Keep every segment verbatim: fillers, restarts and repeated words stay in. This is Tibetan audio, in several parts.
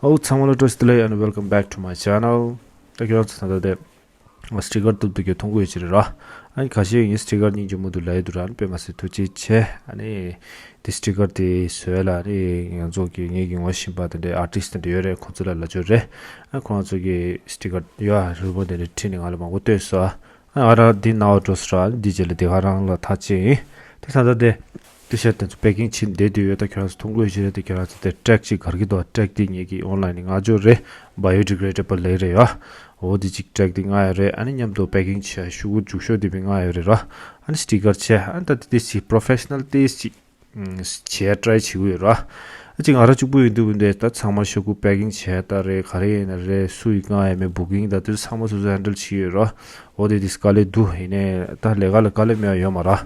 ཨོ་ཚང་མ་ལ་བཀྲ་ཤིས་བདེ་ལེགས། And welcome back to my channel. ད་ཁྱོད་རང་ཚོ་ད་ལྟ་དེ་སི་ཊི་ཀར་བཏུབ་འདུག་གི་མཐོང་གི་ཡོད་ཀྱི་རེད་ར། ཨ་ནི་ཁ་ཤས་ངས་སི་ཊི་ཀར་སྙིང་རྗེ་མོ་འདུག་ལབ་ཡི་འདུག་ར། ཨ་ནི་དཔེ་མ་སྲིད་ཐུགས་རྗེ་ཆེ། ཨ་ནི་དེ་སི་ཊི་ཀར་དེ་བཟོས་ལ་ཨ་ནི་ང་ཚོ་གི་ངེད་ཀྱི་ངོ་ཤེས་པ་དེ་འདྲའི་ཨར་ཊིསི་དེ་འདྲ་ཡོད་རེད། ཁོང་ཚོ་ལ་ལབ་ཆོག་རེད། ཨ་ཁོང་ཚོ་གི་སི་ཊི་ཀར་ཡོད་ཨ་རི་བོན་དེ་འདྲ་བྲིས་ནས་ང་ལ་མང་པོ་བསྟོད་སོང་ཨ། ཨ་ར་འདི་ནང་འགྲོ་སོང་ར། འདི་རྗེས་ལ་དེ་ག་རང་ལ་ཐག་བཅད་ཡིན། དེ་ད་ལྟ་དེ་ཊི་ཤར་ཊི་དེ་ཚོ་པེ་ཀིང་བྱེད་བསྡད་དུས་ཡོད། ད་ཁྱོད་རང་ཚོ་མཐོང་གི་ཡོད་ཀྱི་རེད། དེ་ཁྱོད་རང་ཚོ་དེ་ཊེག་ཅིག་གར་གྱི་འདུག་ཊེག་དེ་ངེད་ཀྱི་ཨོན་ལའིན་ནས་མངགས་ཆོག་རེད། བ་ཡོ་ཌི་གི་རེ་ཌི་བལ་ལབ་རེད་ཡ། འོ་དེ་ཅིག་ཊེག་དེ་མངགས་ཡོད་རེད། ཨ་ནི་མཉམ་དུ་པེ་ཀིང་བྱས་ཤོག་གུ་རྒྱུགས་ཤོག་དེ་བི་མངགས་ཡོད་རེད་ར། ཨ་ནི་སི་ཊི་ཀར་བྱས། ཨ་ནི་ད་དེ་དེ་ཅིག་པོ་རོ་ཕེ་ཤི་ནལ་ཏིས་ཅིག་བྱས་ཊི་རའི་བྱེད་ཀྱི་ཡོད་ར། ཨ་ཅིག་ང་རང་གཅིག་པུ་ཡིན་དུས་འདི་ད་ཚང་མ་ཤོག་གུ་པེ་ཀིང་བྱས་ད་རེད། ག་རེ་ཡིན་ན་རེད། སུ་ཡིས་མངགས་ཡོད་མེད། བུ་ཀིང་ད་དེ་ཚང་མ་སོ་སོ་ཧེན་ཌལ་བྱེད་ཀྱི་ཡོད་ར། འོ་དེ་དེ་དཀའ་ལས་འདུག་ཡིན་ནའི་ད་ལས་ཀ་ལ་དཀའ་ལས་མེད་པ་ཡོད་མ་ར།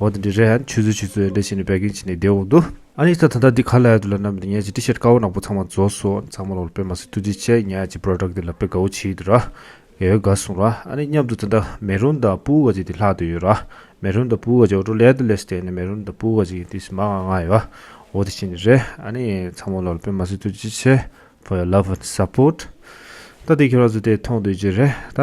འོ་དེ་འདྲ་རེད། ཨ་ནི་ཆུ་ཚོད་ཆུ་ཚོད་ཧེན་ཌལ་བྱས་ནས་པེ་ཀིང་བྱས་ནས་བསྡད་འོང་དུས། ཨ་ནི་ད་ད་ལྟ་འདི་ག་ལ་ཡོད་དུ་ལ་ནམ་འདི་ངས་ཅིག་ཊི་ཤར་ཊི་ཀ་བོ་ནག་པོ་ཚང་མ་རྫོགས་སོང་། ཚང་མ་ལོག་ལ་དཔེ་མ་སྲིད་ཐུགས་རྗེ་ཆེ། ངས་ཅིག་པོ་རོ་ཌག་འདི་ལ་དཔེ་དགའ་བོ་བྱེད་ཀྱི་འདུག་ར། ཡོད་དགའ་སོང་ར། ཨ་ནི་མཉམ་དུ་ད་ལྟ་མེ་རུན་དང་ཕུར་པ་ཅིག་དེ་ལྷག་བསྡད་ཡོད་ར། མེ་རུན་དང་ཕུར་པ་ཅིག་ཨོ་ཊོ་ལེ་ཏི་ལེ་སི་དེ་ནས་མེ་རུན་དང་ཕུར་པ་ཅིག་དེ་མ་ང་ང་ཡོད། འོ་དེ་བྱས་ནས་རེད། ཨ་ནི་ཚང་མ་ལོག་ལ་དཔེ་མ་སྲིད་ཐུགས་རྗེ་ཆེ། For your love and support. ད་དེ་ཁྱོད་རང་ཚོ་དེ་མཐོང་འདོད་ཀྱི་རེད། ད་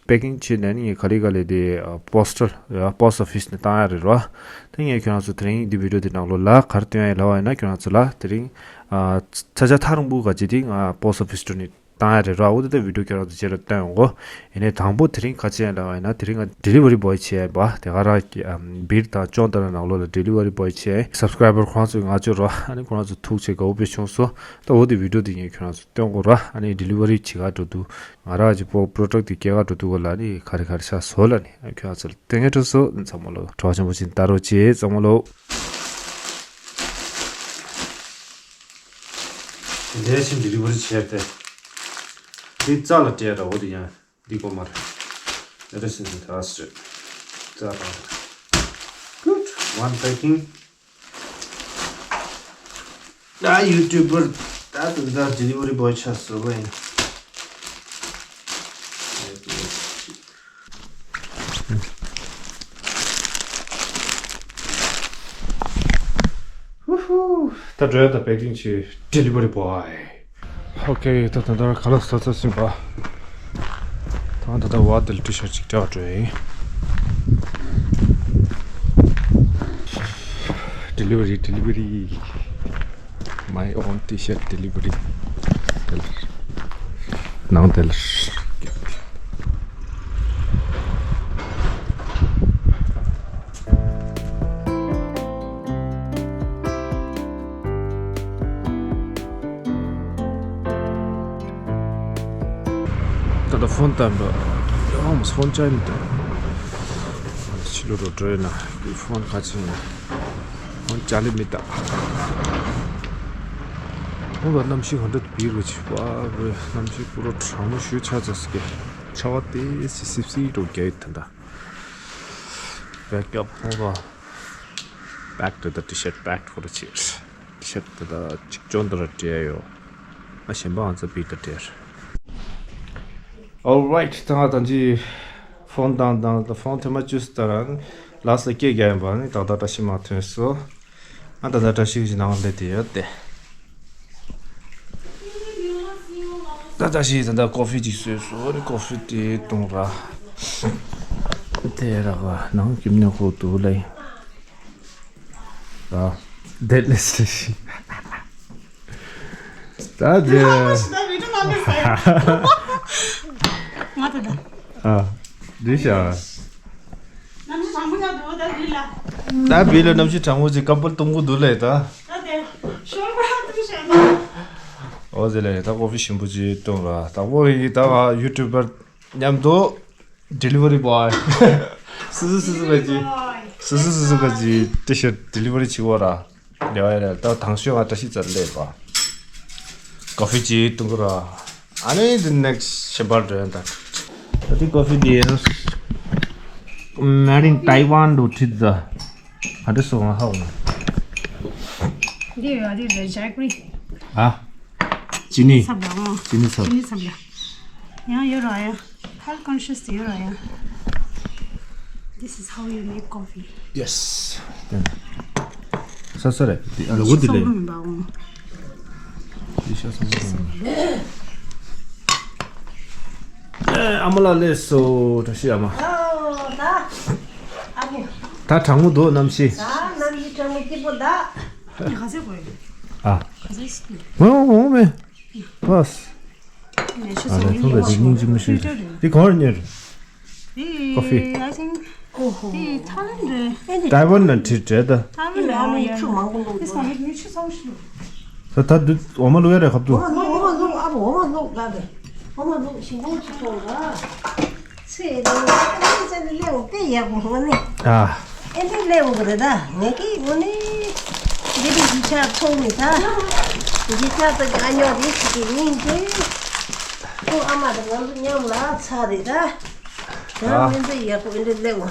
པེ་ཀིང་བྱས་ནས་ནི་ག་ལེ་ག་ལེ་དེ་པོ་སི་ཊལ་པོ་སི་ཊི་ཨོ་ཕི་སི་ནས་བཏང་ཡ་རེད་ར། ད་ངས་ཁྱོད་རང་ཚོ་དེ་རིང་འདི་བི་ཌི་ཡོ་དེ་ནང་ལོགས་ལ་ག་རེ་སྟོན་ཡ་ཡིན་ལབ་པ་ཡིན་ན། ཁྱོད་རང་ཚོ་ལ་དེ་རིང་ཨ་ཚ་ཆ་ཐག་རིང་པོ་ག་ཅིག་དེ་ང་པོ་སི་ཊི་ཨོ་ཕི་སི་འགྲོ་ནས་བཏང་ཡ་རེད་ར། འོ་དེ་ལྟ་བི་ཌི་ཡོ་ཁྱོད་རང་ཚོ་རྗེས་ལ་སྟོན་ཡོང་གོ། ཡིན་ནའི་དང་པོ་དེ་རིང་ག་བྱས་ལབ་པ་ཡིན་ན། དེ་རིང་ང་ཌེ་ལི་ཝ་རི་བོའི་བྱས་པ་དེ་ག་རང་གི་ཨམ་བིར་དང་ཅོང་ཏ་ར་ནང་ལོགས་ལ་ཌེ་ལི་ཝ་རི་བོའི་བྱས། སབ་སི་ཀ་རའི་བར་ཁོ་རང་ཚོས་མངགས་ཆོག་ར། ཨ་ནི་ཁོ་རང་ཚོ་ཐུག་བྱས་དགའ་བོ་དཔེ་བྱུང་སོང་། ད་འོ་དེ་བི་ཌི་ཡོ་དེ་ངས་ཁྱོད་རང་ཚོ་སྟོན་གོ་ར། ཨ་ནི་ཌེ་ལི་ཝ་རི་བྱེད་ག་འགྲོ་དུས་ང་རང་གི་པོ་པོ་རོ་ཌག་དེ་སྐྱེལ་ག་འགྲོ་དུས་ག་ལ་ནི་ག་རེ་ག་རེ་ཆགས་སོང་ལབ་ནི་ཁྱོད་རང་ཚོ་ལ་སྟོན་ག་འགྲོ་སོང་། ཚང་མ་ལོ་གྲོགས་ཆེན་པོ་ཅིག་ལྟ་རོགས་བྱེད། ཚང་མ་ལོ། འདས་ཕྱིན་ཌེ་ལི་ཝ་རི་བྱས་ཏེ། འདི་རྩ་ལ་སྤྲད་ར། འོ་དེ་ཡང་འདི་གོ་མ་རེད། That is in the last. རྩ་དང་། Good. One packing. ད་ཡུ་ཊུབ་པར་ད་དུང་ད་ཌེ་ལི་ཝ་རི་བོའི་ཆ་བཟོ་བ་ཡིན། ཧུ་ཧུ། ད་འགྲོ་ཡ་ད་པེ་ཀིང་བྱེད། ཌེ་ལི་ཝ་རི་བོའི། ཨོ་ཁེ། ད་ད་ད་ཁ་ལག་ཟ་ཚར་ཟིན་པ། ད་ད་ད་བ་དེ་ལ་ཊི་ཤར་ཊི་ཅིག་སྤྲད་འགྲོ་ཡིན། ཌེ་ལི་ཝ་རི། ཌེ་ལི་ཝ་རི། My own T-shirt delivery. དེ་ལ་ནང་དེ་ལ། ད་ལྟ་ཕོན་བཏང་འགྲོ། ཡང་ཕོན་ཆ་མི་འདུག་ཕྱི་ལོགས་འགྲོ་འགྲོ་ཡིན་ན་ཕོན་ག་ཚོད་ཡིན་ན། ཕོན་ཅ་ལི་མི་འདུག་ཕོན་ལ་གནམ་གཤིས་ག་འདྲ་འདུག་བིར་བ་ཅིག་པ་རེད། གནམ་གཤིས་པུ་རོ་གྲང་མོ་ཞེ་དྲག་ཆགས་ཀྱི། ཆར་པ་ཏོག་ཙམ་སིབ་སིབ་འགྲོ་རྒྱག་ཡོད། ད་ལྟ་བེག་ཨབ་ཕོན་ལ། Back to the T-shirt, back for the cheers. T-shirt དེ་ད་གཅིག་ཅོང་དེ་ར་སྤྲད་ཡོད། ཨ་གཞན་པ་ང་ཚོ་བིར་དང་སྤྲད། Alright, ད་ང་ད་ཅི་ཕོན་བཏང་བཏང་། ད་ཕོན་ཐེངས་མ་བཅུ་ཙམ་ལ་ལགས་སོ་སྐད་རྒྱག་ཡིན་པ་ནི། ད་ད་བཀྲ་ཤིས་མ་ཐོན་སོང་། ཨ་ད་ད་བཀྲ་ཤིས་ཀྱི་ནང་སླེབས་བསྡད་ཡོད་དེ། ད་བཀྲ་ཤིས་ད་ད་ཀོ་ཧྥི་ཅིག་བཟོས་སོང་། ཨ་ནི་ཀོ་ཧྥི་དེ་བཏུང་ར། དེ་ར་ག་ནང་ཁྱིམ་ནས་ཁོ་དུ་ལེ། ཨ། Deadlift station. ད་དེ། ང་ད་ད། ཨ། འདི་ཤ། གནམ་གཤིས་གྲང་མོ་ཆགས་འདུག་ད་བིར་ལ། ད་བིར་ལ་གནམ་གཤིས་གྲང་མོ་ཅིག་ཀམ་བལ་གཏོང་གི་འདུག་ལེ་ད། ད་དེ་ཤོར་བ་འདུག་ཤ་ན། འོ་ཟེར་ལེ། ད་ཀོ་ཧྥི་ཞིམ་པོ་ཅིག་བཏུང་ར། ད་ཀོ་ཧྥི་ད་ང་ཡུ་ཊུབ་པར་མཉམ་དུ། Delivery boy. སུ་སུ་སུ་སུ་ག་ཅི། སུ་སུ་སུ་སུ་ག་ཅི་ཊི་ཤར་ཊི་ཌེ་ལི་ཝ་རི་བྱེད་དགོས་ར། ལེ་བ་ཡ་ལེ། ད་དང་ཤོས་ང་བཀྲ་ཤིས་རྩ་ལ་སླེབས་པ། ཀོ་ཧྥི་ཅིག་བཏུང་གི་ར། ཨ་ནི་the next ཤེས་པར་འགྲོ་ཡོང་ད། ད་དེ་ཀོ་ཧྥི་དེ་made in Taiwan དུ་ཁྲིད་ད། ཨ་འདྲ་སོང་ང་ཧ་འོང་། འདི་ཡོད་འདི་རེད་ཇེག་རི། ཨ། ཅི་ནི། ཚབ་ལ་འོང་། ཅི་ནི་ཚབ། ཅི་ནི་ཚབ་ལ། ཡང་ཡོད་ར་ཡ། Health conscious དེ་ཡོད་ར་ཡ། This is how you make coffee. Yes. ས་ས་རེད། དེ་ཨ་ལོ་གོ་དེ་ལས། སོགས་མིན་པ་འོང་། ཤ་ཚང་མ་ཚང་མ། ཨ་མ་ལགས་ལེགས་སོ། བཀྲ་ཤིས་ཨ་མ། ཨོ་ད། ཨ་ཁུ། ད་གྲང་མོ་འདུག་གནམ་གཤིས། ད་གནམ་གཤིས་གྲང་མོ་སྐྱིད་པོ་ད། ག་ཚོད་དགོས་ཡོད། ཨ། ག་ཚོད་ཞིག་འོང་འོང་མེད། ལགས། ཨ་ལས་ཐུང་ལ་དེ་སྙིང་རྗེ་མོ་ཞིག་རེད། དེ་གང་ལ་ཉོས་རེད། ཀོ་ཕི། I think ཨོ་ཧོ། དེ་ཐའི་ལན་རེད། ཐའེ་ཝན་ལ་འཁྲིད་འདྲ་ད། ཐའེ་ཝན་ལ་ཡ་ཡ། ད་ད་འདི་འོ་མ་བླུག་ཡ་རེད་ཁབ་ཏུ། འོ་མ་བླུག་ཨ་བོ། འོ་མ་བླུག་ག་གི། འོ་མ་བླུག་ཞིམ་པོ་ཅིག་ཐོག་ལ། ཚེ་རིང་ཚེ་རིང་ལེའུ་དཔེ་ཡག་པོ་ཧོ་ནི། ཨ། ཨེ་འདི་ལེའུ་གི་རེད་ད། ངས་ཀི་ཧོ་ནི། འདི་འདི་ཡིག་ཆ་ཐོག་ནི་ད། ཡིག་ཆ་ད་ཨ་ཉོ་རེད་ཅིག་གི་མིང་དེ། ཁོང་ཨ་མ་དང་ང་ཚོ་མཉམ་ལ་ཚ་རེད་ད། ད་ཨ། མི་འདི་ཡག་པོ་ཨེ་འདི་ལེའུ།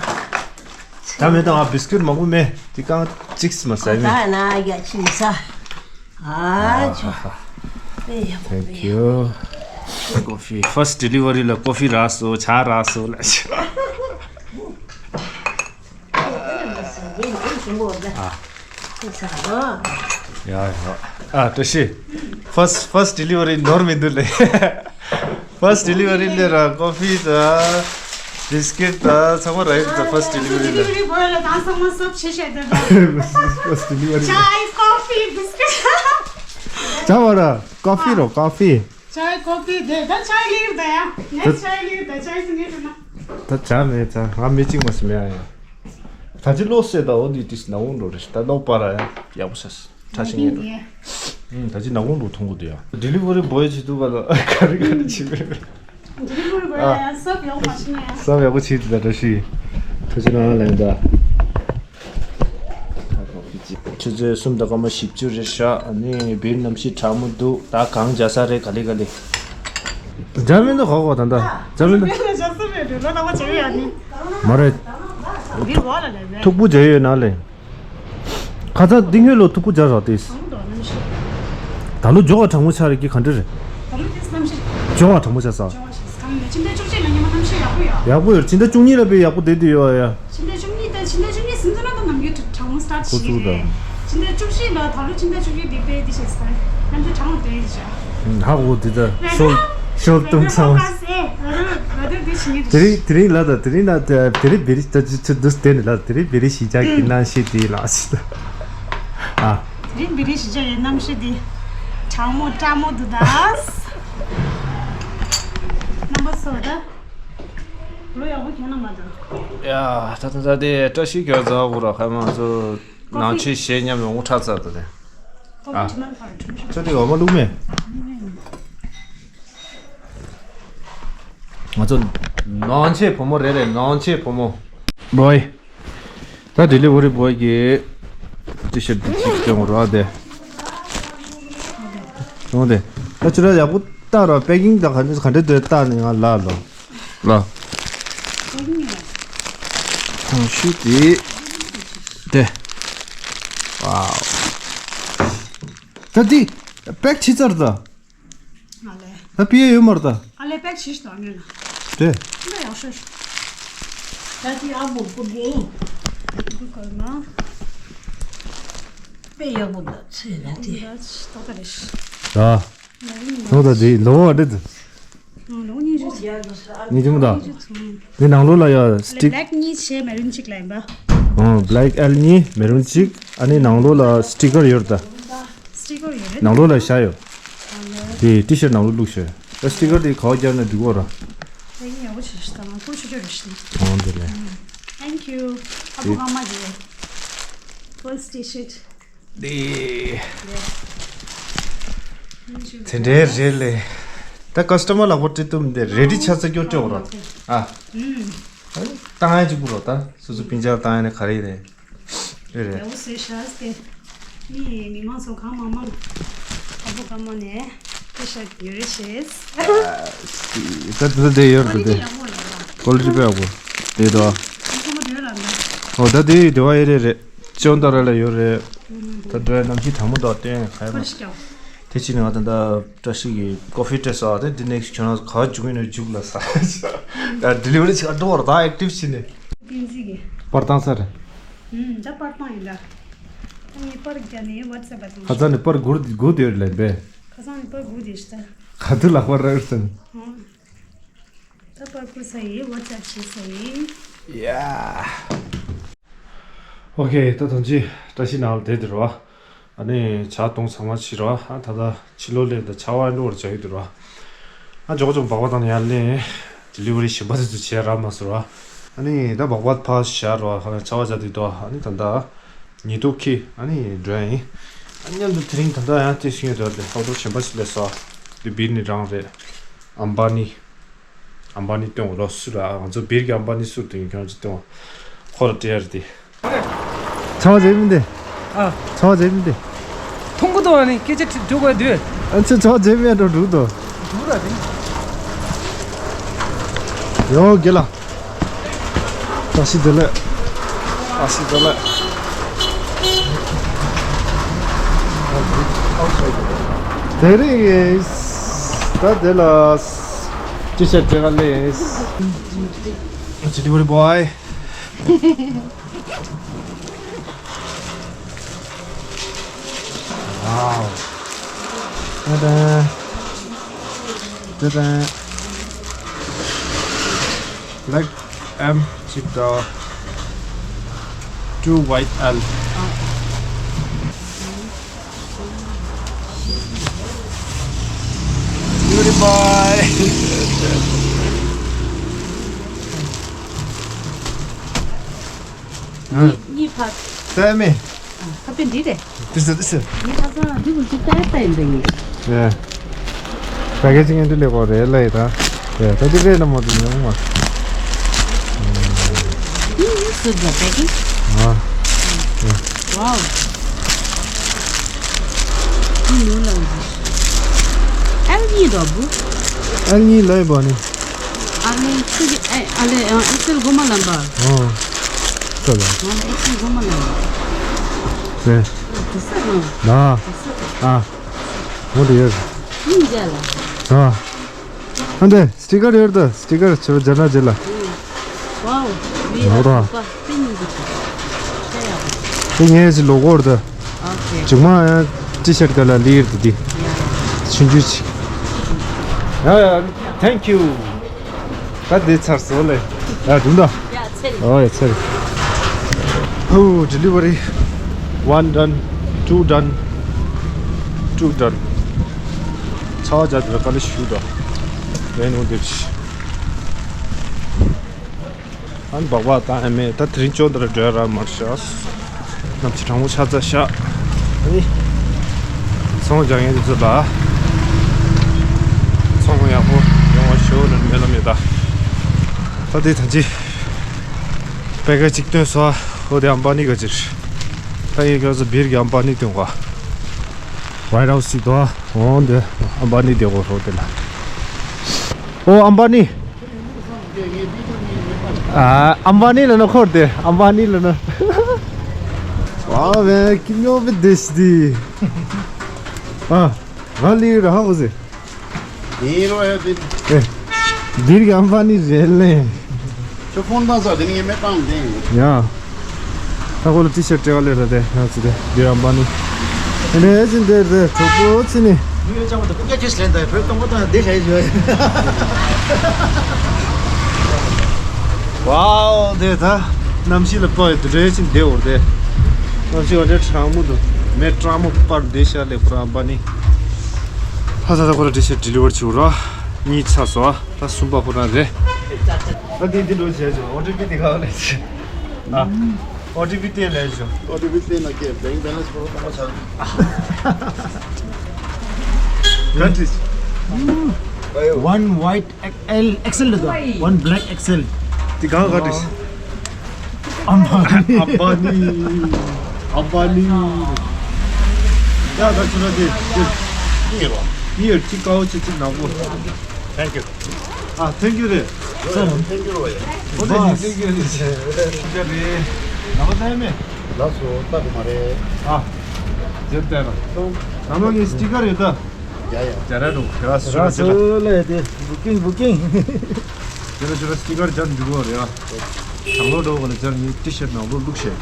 ད་མེད་ད། ང་བིས་ཀུད་མང་པོ་མེད། དེ་རྐང་གཅིག་མ་ཟ་ཡི་མེད། ད་ན་ཡ་ཕྱིན་ས། ཨ་ཅོ། ཨེ་ཡ། Thank you. Coffee. First delivery ལ་ཀོ་ཕི་རག་སོང་། ཇ་རག་སོང་ལ། ཨ། ཡ་ཡ། ཨ་བཀྲ་ཤིས། First first delivery ནོར་མི་འདུག་ལེ། First delivery ལས་ར་ཀོ་ཕི་དང་བིས་ཀིཊ་དང་ཚང་མ་རག་ཡོད་ད། First delivery ལ། Delivery boy ལ་དང་ཚང་མ་སོབ་ཆེ་ཤེས་ད། First delivery ལ། Chai, coffee, biscuit. ཇ་བ་ར་ཀོ་ཕི་རོ། ཀོ་ཕི། Chai, coffee དེ་ད་ཅའི་ལིར་ད་ཡ། ངས་ཅའི་ལིར་ད། ཅའི་སུ་ངས་ད་ན། ད་ཇ་མེད་ད། ང་མི་གཅིག་མ་ཟིན་ཡ་ཡ། ད་ཅི་ལོ་སེ་ད་འོ་འདི་ཏིས་ན་འོང་འགྲོ་རེད། ད་ལོ་པ་ར་ཡ་ཡག་པོ་ཟེར། ཁྲ་ཤིང་ངེས་རེད། ཨུམ། ད་ཅི་ན་འོང་འགྲོ་མཐོང་གི་འདུག་ཡ། Delivery boy བྱེད་དུས་ག་ལ་ག་རེ་ག་རེ་བྱེད་པས། Delivery boy ལ་ཡང་སབ་ཡག་པོ་མ་བྱེད་ན་ཡང་། སབ་ཡག་པོ་བྱེད་དུས་ད་བཀྲ་ཤིས། ཐུགས་རྗེ་གནང་ལན་ད། ཆུ་ཚོད་གསུམ་དང་སྐར་མ་བཞི་བཅུ་རེད་ཤག་ཨ་ནི་བིར་གནམ་གཤིས་གྲང་མོ་འདུག་ད་གང་བྱ་ས་རེད། ག་ལེ་ག་ལེ། ཇ་མི་འདུག་ག་གོ་ད་ད་ཇ་མི་འདུག་བིར་ལ་ཇ་ས་རེད་འགྲོ་ལོ་ན་བ་བྱེད་ཡ་ནི། མ་རེད། བིར་བ་ལ་ལས་རེད། ཐུག་པོ་བྱས་ཡོད་ན་ལེ། ཁ་ཚ་འདི་སྔོན་ལོ་ཐུག་པོ་བྱས་རོགས་ཏེ། གང་འདུག་གནམ་གཤིས། ད་ལོ་ཇོ་བ་གྲང་མོ་ཆགས་རེད་ཀི་ག་འདྲ་རེད། ད་ལོ་ཏིས་གནམ་གཤིས། ཇོ་བ་གྲང་མོ་ཆགས་ས། ཇོ་བ་ཆགས་ས་གང་ནས་ཕྱི་ཟླ་བཅུ་གཅིག་ལ་ཉི་མ་གནམ་གཤིས་ཡག་པོ་ཡོད། ཡག་པོ་ཡོད། ཕྱི་ཟླ་བཅུ་གཉིས་ལ་དཔེ་ཡག་པོ་བསྡད་དུ་ཡོད་ཡ། ཕྱི་ཟླ་བཅུ་གཉིས་དང་ཕྱི་ཟླ་བཅུ་གཉིས་ཟིན་ཚོད་ན་ད་ནམ་རྒྱུན་གྲང་མོ་སི་ཊར་ཊི་ཁོ་བྱེད་ཚུགས་ཀྱི་རེད། དང་། ཕྱི་ཟླ་བཅུ་བཞི་ལ་ད་ལོ་ཕྱི་ཟླ་བཅུ་བཞི་འདི་དཔེ་འདི་བྱེད་ས་རེད། གནམ་གཤིས་གྲང་མོ་དེ་རེད་ཤག་ཧ་གོ་དེ་ད་ཤོལ་ཤོལ་ཏུམ་ཚང་། དེ་རིང་དེ་རིང་ལ་ད་དེ་རིང་ན་དེ་རིང་བེ་རི་ད་ཅི་ཚོད་འདུག་དེ་ནི་ལ་དེ་རིང་བེ་རི་ཞི་ཅག་གི་གནམ་གཤིས་དེ་ལ་ཞི་ད། ཨ། དེ་རིང་བེ་རི་ཞི་ཅག་གི་གནམ་གཤིས་དེ་གྲང་མོ་སྐྲག་མོ་འདུག་ད། རྣམ་པ་ཚོ་ད། ལོ་ཡག་པོ་ཁྱོད་ན་མ་འདུག་ཡ། ད་ད་ད་དེ་བཀྲ་ཤིས་ཁྱོད་ཚོ་གུ་ར་ཁ་མ་ཚོ་ནང་ཆོས་བཤད་མཉམ་ཡོང་ངོ་ཁྲ་ཚ་ད་དེ། ཨ། ཁྱོད་དེ་འོ་མ་བླུགས་མེད། ང་ཚོ་ནང་ཆོས་བུ་མོ་རེད་རེད། ནང་ཆོས་བུ་མོ། བོའི། ད་ཌི་ལི་ཝ་རི་བོའི་གི་ཊི་ཤར་ཊི་འདི་ཅིག་སྟོན་རོགས་དེ། རོགས་དེ། ད་ཁྱོད་ར་ཡག་པོ་ལྟ་རོགས། པེ་ཀིང་ད་ག་འདྲ་ག་འདྲ་འདུག་ལྟ་ནས་ང་ལ་ལོ། ལ། ཐང་ཤུ་དེ། དེ། ཝའོ། ད་འདི་པེག་ཕྱི་ཚར་ད། ཨ་ལེ། ད་པི་ཡ་ཡོད་མ་རེད་ད། ཨ་ལེ་པེག་ཕྱི་ཞིག་དང་ཉོས་ན། དེ། འདི་ཡག་ཤོས་ཤོས། ད་དེ་ཨ་བོ་པུ་ཌིང་། པུ་ཀར་ན། དཔེ་ཡག་པོ་འདུག་ཚོད་ན་དེ། ད་ཏོག་ཏག་རེད་ཤག་ད། ལོ་ད་དེ་ལོ་བ་འདྲ་འདུག་ལོ་གཉིས་རེད། ཉིས་ཅུང་དང་། དེ་ནང་ལོགས་ལ་ཡ་སི་ཊིག་བྷེ་ལེག་གཉིས་བྱས་མེ་རུན་གཅིག་ལ་ཡིན་པ། ཨོ། བྷེ་ལེག་ཨེལ་གཉིས་མེ་རུན་གཅིག་ཨ་ནི་ནང་ལོགས་ལ་སི་ཊི་ཀར་ཡོད་རེད་ད། སི་ཊི་ཀར་ཡོད་རེད། ནང་ལོགས་ལ་བཞག་ཡོད། ཨ་ལེ། དེ་ཊི་ཤར་ནང་ལོགས་བླུགས་ཤོག་ད་སི་ཊི་ཀར་དེ་ག་པར་བརྒྱབ་ན་འགྲིག་གོ་ར། དེ་ཡག་པོ་བྱས་ཤག་ད་ང་བསྐུར་ཆོག་ཆོག་རེད་ཤག་ཨོ་འདི་ལེ། Thank you. ཨ་བུ་ཨ་མ་རེད། First T-shirt. དེ། དེ་འདྲའི་རེད་ལེ། ད་ཀ་སི་ཊ་མར་ལག་པ་སྤྲད་ཐུབ་འདི་རེ་ཌི་ཆགས་ཚར་སྐྱོ་སྐྱོ་རོ། ཨ། ཨུམ། ཨ་ནི་བཏང་ཡ་གཅིག་པུ་རོ་ད། སོ་སོ་སྤུན་ཀྱག་བཏང་ཡ་ནི་ག་རེ་རེད། རེད་རེད། ཡག་པོ་བཟོས་ཤག་སྟེ། མི་མི་མང་ཚོ་གང་མང་མང་། ཨ་བུ་ཀ་མ་ནས་ཏི་ཤར་ཡོད་རེད་ཤེས། ད་ད་དེ་ཡོད་རེད་དེ། ཀོ་ལི་ཊི་དཔེ་ཡག་པོ། དེ་དོ། ཁོ་མོ་དེ་ལ་འདི། ཨོ་ད་དེ་དེ་བ་ཡེ་རེད་རེད། ཅོན་ཏ་ར་ལ་ཡོད་རེད། ད་དེ་གནམ་གཤིས་གྲང་མོ་དང་བསྟན་ཁ་ཡ་མ། དེ་ཕྱིན་ནས་ང་ད་ད་བཀྲ་ཤིས་ཀྱི་ཀོ་ཕི་སྤྲད་སོང་། དེ་འདི་ནེག་སི་ཊི་ཁྱོད་རང་ག་འཇུག་ཡིན་ན་འཇུག་ལ་ས། ཡ་ཌི་ལི་ཝ་རི་ཆགས་འགྲོ་བར་ད་ཨེག་ཊིབ་བྱས་ནས། ཏིན་ཟི་གི། པར་བཏང་ས་རེད། ཨུམ་ད་པར་བཏང་ཡིན་ད། ཨ་ནི་པར་རྒྱ་ནས་ཝ་ཊི་སེབ་པ་བཏང་། ཁ་ཚ་ནས་པར་སྒུར་སྒུར་དེ་ཡོད་ལེན་པས། ཁ་སང་ནས་པར་བུ་དེ་ཤི་ད། ག་དུས་ལ་པར་རག་སོང་། ད་པར་བུ་ས་ཡི་ཝ་ཅབ་ཤི་ས་ཡི། ཡ། ཨོ་ཁེ། ད་ཐོན་ཅི་བཀྲ་ཤིས་ནང་ལ་བསྡད་དེ་རོ། ཨ་ནི་ཇ་འཐུང་ཚང་མ་བྱེད་རོ། ཨ་ད་ད་ཕྱི་ལོགས་ལ་ད་ཆར་པ་འགྲོ་བར་བྱ་ཡི་དེ་རོ། ཨ་མགྱོགས་མགྱོགས་སྦག་སྦག་བཏང་ནས་ཡར་ལེན། ཌི་ལི་ཝ་རི་གཞན་པ་ཚོ་བྱས་རག་མ་སོང་རོ། ཨ་ནི་ད་སྦག་སྦག་ཕར་བཞག་རོ། ཧ་ལམ་ཆར་པ་བྱ་དེ་དོ། ཨ་ནི་ད་ད་ཉི་གདུགས་ཁྱི་ཨ་ནི་འགྲོ་ཡ་ཡིན། ཨ་མཉམ་དུ་དེ་རིང་ད་ད་ཡང་དེ་ཤི་ཡོད་དོ། ལེ་ཧོ་ཏོ་གཞན་པ་ཞིག་ལས་སོ། དེ་བིར་ནི་རང་རེད། ཨམ་བ་ནི། ཨམ་བ་ནི་སྟོན་འོ་ལོ་སུ་ར། ང་ཚོ་བིར་གྱི་ཨམ་བ་ནི་སུ་དེ་ཡིན་ཁྱོད་ཅི་སྟོན། ཁོ་ལ་སྤྲད་ཡ་རེད་དེ། ཚང་མ་རྗེས་མི་འདི། ཨ། ཚང་མ་རྗེས་མི་འདི། ཐུང་གུ་དོ་ནི་སྐད་ཆ་དྲི་འགྲོ་དགོས་དུས། ཨ་ཚོ་ཚང་མ་རྗེས་མི་འགྲོ་འགྲོ་དོ། འགྲོ་ར་དེ། ཡོ་དགེ་ལ། བཀྲ་ཤིས་བདེ་ལེགས། བཀྲ་ཤིས་བདེ་ལེགས། དེ་རིང་ད་དེ་ལ་ཅི་བྱེད་དེ་ག་ལས། Delivery boy. Wow. Ta-da. Ta-da. Black M cheetah, two white L. Beautiful. གཉིས་ཕར། ད་མེ། ཁ་པེ་འདི་རེད། དེ་ཟེར་དེ་ཟེར། ངས་ཁ་སང་འདི་མུ་ཅིག་ལྟ་ལྟ་ཡིན་ད་ངས། ཡ། ད་ག་ཅིག་ངས་འདི་ལས་གོ་རེད་ལ་ཡི་ད། ཡ་ད་འདི་རེད་ན་མོ་འདི་ཉོ་མ། འདི་ཡིན་སུ་ད་པེ་ཀིང་། ཨ། ཡ། ཝའོ། འདི་ནུ་ལ་འདི། ཨལ་གཉིས་འགྲོ་བུ། ཨལ་གཉིས་ལ་ཡི་བ་ནི། ཨ་ལེ་ཚུ་གི་ཨེ་ཨ་ལེ་ཨ་ཨེ་སེལ་གོ་མ་ལམ་པ། ཨོ། ཙོ་ལ། ཨ་ལེ་ཨེ་སེལ་གོ་མ་ལམ་པ། ཟེ། དེ་ས་ནོ། ན། དེ་ས། ཨ། མོ་དེ་ཡོད། ཡིན་ཇ་ལ། ཨ། ཨ་འདི་སི་ཊི་ཀར་ཡོད་ད། སི་ཊི་ཀར་ཆེ་བ་ཇ་ན་ཇེ་ལ། ཝའོ། ཝི་ཨར་ཧོ་ར། སུ་པར་པིན་གི་ཆ་ཡ། དེ་ངའི་ཅི་ལོ་གོ་ར་ད། ཨོ་ཁེ། ཅུང་མ་ཡང་ཊི་ཤར་ཊི་ག་ལ་ལི་ཡིར་དེ་དེ། ཡ། ཆུང་ཆུང་ཅིག་ཡ་ཡ། Thank you. ད་དེ་ཚར་སོང་ལེ། ཡ་དུང་ད། ཡ་ཚེ་རིང་། ཨོ་ཡ་ཚེ་རིང་། ཧོ་ཌི་ལི་ཝ་རི། One done, two done, two done. ཆ་བ་ཇ་དེ་ལ་ཀ་ལི་ཤུ་ད། རེ་ནོ་དེབ་ཤི། ཨན་སྦག་སྦག་བཏང་ཨེ་མེད། ད་དེ་རིང་ཅོ་འདི་ར་འགྲོ་ཡ་རག་མ་ཤག་གནམ་གཤིས་གྲང་མོ་ཆགས་ཚར་ཤག་ཨ་ནི་ཚོང་རྒྱག་མཁན་དེ་ཚོ་ལ་ཚོང་ཡག་པོ་ཡོང་བ་ཞུ་ལ་སྨོན་ལམ་ཡོད་ད། ད་དེ་ད་ཅི་པེ་ཀེ་ཇི་གཅིག་བཏོན་སོང་། ཨོ་དེ་ཨམ་བ་ནི་ག་ཅིར། ད་ཡིན་ཁྱོད་ཚོ་བིར་གྱི་ཨམ་བ་ནི་སྟོན་གོ། ཝའིཊ་ཧའུ་སི་དོ། ཨོ་དེ་ཨམ་བ་ནི་དེ་གོ་ཧོ་དེ་ལ། ཨོ་ཨམ་བ་ནི། ཨ། ཨམ་བ་ནི་ལ་ན་ཁོར་དེ། ཨམ་བ་ནི་ལ་ན། ཝའོ་མེན། ཀི་མྱོ་བི་དེ་སི་དི། ཨ། ང་ལི་ར་ཧ་གོ་ཟེ། ཡིན་རོ་ཡ་དེ། ཨེ། འདིར་གི་ཨམ་བ་ནི་རེད་ལེ། ཁྱོད་ཕོན་བཏང་ས་དེ་ནི་ངས་མེད་བཏང་དེ། ཡ། ད་ཁོ་ལ་ཊི་ཤར་ཊི་སྤྲད་ག་ལེར་ད་དེ་ང་ཚོ་དེ་འདིར་ཨམ་བ་ནི། ཨེ་ནས་ཅི་འདིར་དེ་གྲོགས་པོ་ཚི་ནི། ཡུལ་ལྕང་མ་དང་ཀུ་ཀ་ཁྱོད་ལེན་ད་བོད་གཏོང་པ་དང་བདེ་ཤ་ཡི་ཞོ། ཝའོ་དེ་ད་གནམ་གཤིས་ལ་དཔག་ཡོད་དུ་འདྲེ་ཅི་འདེ་འོར་དེ། གནམ་གཤིས་འོ་དེ་གྲང་མོ་དུ་མེ་གྲང་མོ་པར་བདེ་ཤ་ལེ་ཁོ་རང་ཨམ་བ་ནི། ཧ་ས་ས་ཁོ་ལ་ཊི་ཤར་ཊི་ཌི་ལི་ཝར་བྱེད་རོགས། གཉིས་ཚར་སོང་། ད་གསུམ་པ་ཁོ་རང་རེད། ད་དེ་འདི་འགྲོ་བྱས་ཆོག་ཨོ་ཊི་པི་དེ་ག་ལས་ཆེ། ཨ། ཨོ་ཊི་པི་དེ་ལས་ཆོག་ཨོ་ཊི་པི་དེ་ན་ཀེ་bank balance ཁོ་རང་གཏོང་བ་ཆགས། Countries. One white X L, X L དང་one black X L. དེ་གང་countries? ཨམ་བ་ནི། ཨམ་བ་ནི། ཨམ་བ་ནི། ཡ་ད་ཆུ་ན་དེ་དེ། ཡིན་རོ། ཡིན་ཅི་ཀའོ་ཅི་ཅི་ནག་པོ། Thank you. ཨ། Thank you རེད། Thank you རོ་ཡ། ཨོ་དེ་ནི་Thank you རེད། ཤུ་ག་རེད། ནག་པོ་ད་ཡ་མེད། ལགས་སོ་ལྟ་དགོས་མ་རེད། ཨ། ཇེབ་ཏེ་ར། ནང་ལོགས་ཀྱི་སི་ཊི་ཀར་ཡོད་ད། ཡ་ཡ། ཇ་ར་འགྲོ་ཁྱེད་ར་སུ་ར་ར་སུ་ལ་ཡ་དེ་booking booking། ཁྱེད་ར་ཁྱེད་ར་སི་ཊི་ཀར་ཇ་འཇུག་གོ་རེད་ཨ། གྲང་ལོ་འགྲོ་གོ་ལ་ཇ་ནི་ཊི་ཤར་ཊི་ནང་ལོགས་བླུགས་ཤེས།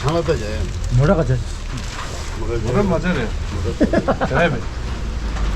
ཆང་ལ་ད་ཇ་ཡ། མོ་ར་ག་ཇ། མོ་ར་མོ་ར་མ་ཇ་རེད། མོ་ར་ཇ་ཡ་མེད།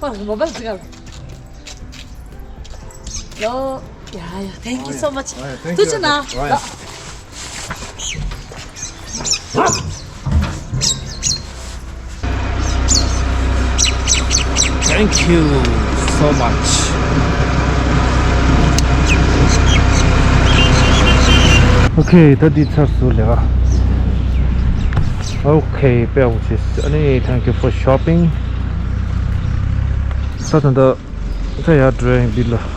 Fuck, mobile ཚིག་ག་ལོ། Yeah, yeah. Thank you so much. All right, thank you. ཐུགས་རྗེ་གནང་། All right. Thank you so much. Okay, ད་འདི་ཚར་སོང་ལགས། Okay, པེ་ཨོ་ཆེས། ཨ་ནི། Thank you for shopping. ད་ད་ད་ད་ཡར་འགྲོ་ཡིན་པི་ལ།